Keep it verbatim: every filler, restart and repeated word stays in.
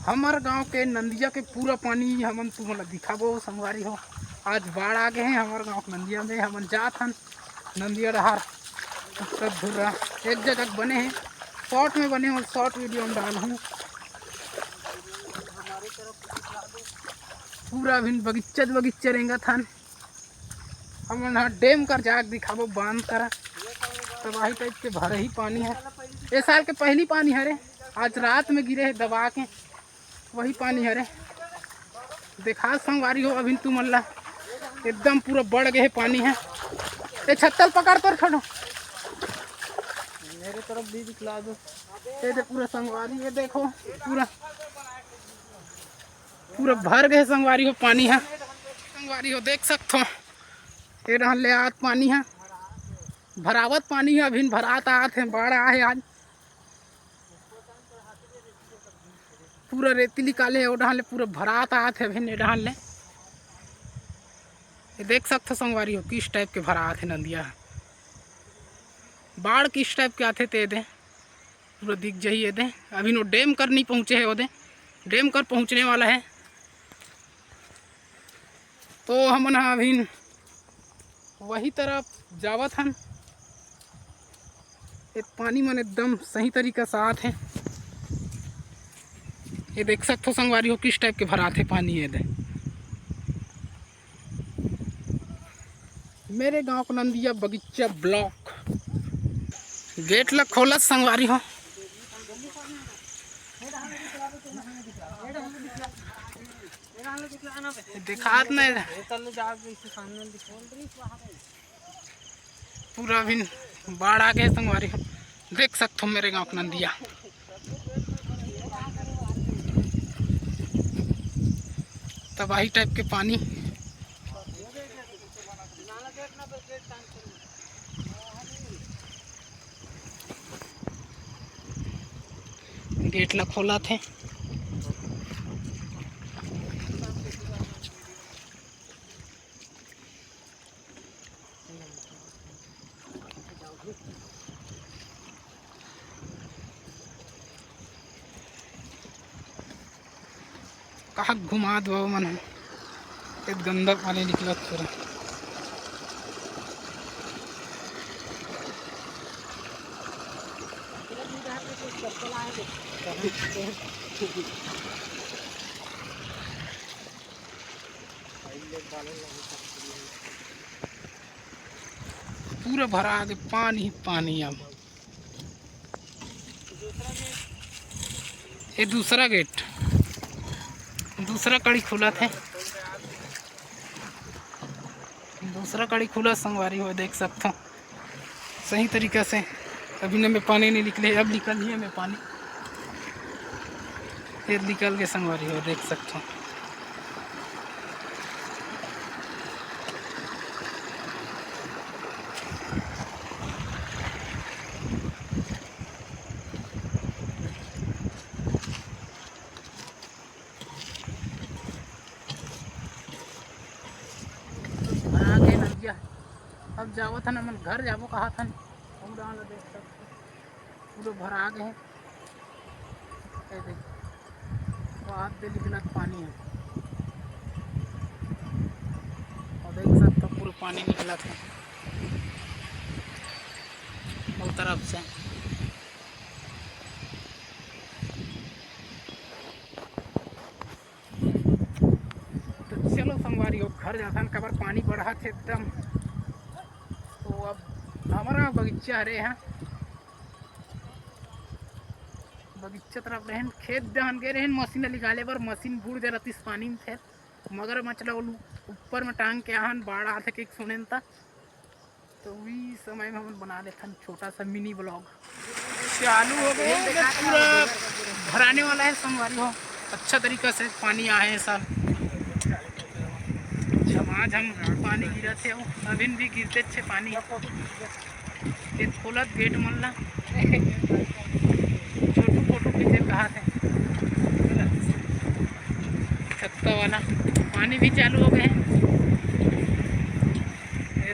हमर गांव के नंदिया के पूरा पानी हमन तुमन ला दिखाबो संगवारी हो। आज बाढ़ आ गे हे हमर गांव के नंदिया में, हमन जात हन नंदिया डहार। उत्तर धुर्रा एक जगह बने हे, शॉर्ट में बने हो, शॉर्ट वीडियो में डालहूँ। पूरा अभिन बगीचा बगीचा रेंगत हन। हमन ह डैम कर जाके दिखाबो, बांध कर तबाही टाइप के भरे ही पानी हे। ए साल के पहली पानी हरे, आज रात में गिरे हे दबा के, वही पानी हरे। देखा संगवारी हो, अभी तुमन ला एकदम पूरा बढ़ गे हे पानी हे। ए छत्तल पकड़ तोर खड़ो, मेरे तरफ भी दिखला दो। ये दे पूरा संगवारी, ये देखो पूरा, पूरा भर गे संगवारी हो पानी हे। संगवारी हो देख सकथो, ये डहन ले आत पानी हे, भरावत पानी हे, अभी भरात आत हे, बाढ़ आए हे आज। पूरा रेती निकाले हे, ओ डहन ले पूरा भरात आत हे, अभी ए डहन ले। ये देख सकथो संगवारी हो, किस टाइप के भरात हे नंदिया। बाढ़ किस टाइप के आथे ते दे, पूरा दिख जाही ये दे। अभी ओ डैम कर नहीं पहुँचे हे, ओ दे डैम कर पहुँचने वाला हे। तो हमन ह अभी वही तरफ जावत हन। ये पानी मन एकदम सही तरीका से आत हे। ये देख सकथो संगवारी हो, किस टाइप के भरात हे पानी। ये दे मेरे गांव का नंदिया बगीचा ब्लॉक। गेट ला खोलत संगवारी हो। देखात नहीं। पूरा अभी बाढ़ आ गे संगवारी हो, देख सकथो मेरे गांव के नंदिया, तबाही टाइप के पानी। गेट ला खोलत हे। कहाँ घुमा दो मन ह, एक गंदा पानी निकलत पूरा। पूरा भरा गे पानी ही पानी। अब ये दूसरा गेट, दूसरा कड़ी खुलत हे, दूसरा कड़ी खुलत संगवारी हो, देख सकथो। सही तरीका से अभी न में पानी नहीं निकले, अब निकल ही में पानी, फिर निकल के संगवारी हो देख सकथो। भरा गे नदिया। अब जावत हन, हमन घर जाबो कहत हन। हम डाहन ल देख सकथो, पूरा भरा गे हे। ये देख, वो हाथ दे निकलत पानी हे, और देख सकथो पूरा पानी निकलत हे वो तरफ से। तो चलो संगवारी हो, घर जाथन, काबर पानी बढ़त हे एकदम। तो अब हमारा बगीचा हरे यहाँ, बगीचा तरफ रहन, खेत डहन गए रहन मशीन निकाले बर, मशीन बूड़ डरतिस पानी में, फिर मगरमच्छ ला ओलू ऊपर में टांग के आहन, बाढ़ आथे के सुनेन त। तो वही समय में हमन बना लेथन छोटा सा मिनी ब्लॉग। चालू हो गए, पूरा भराने वाला है संगवारी हो। अच्छा तरीका से पानी आए है सब, झमाझम पानी गिरत हे, अभिन भी गिरते अच्छे पानी। ये खोलत गेट मन ला, छोटू फोटो खींचे कहा थे छत्ता वाला। पानी भी चालू हो गए हैं।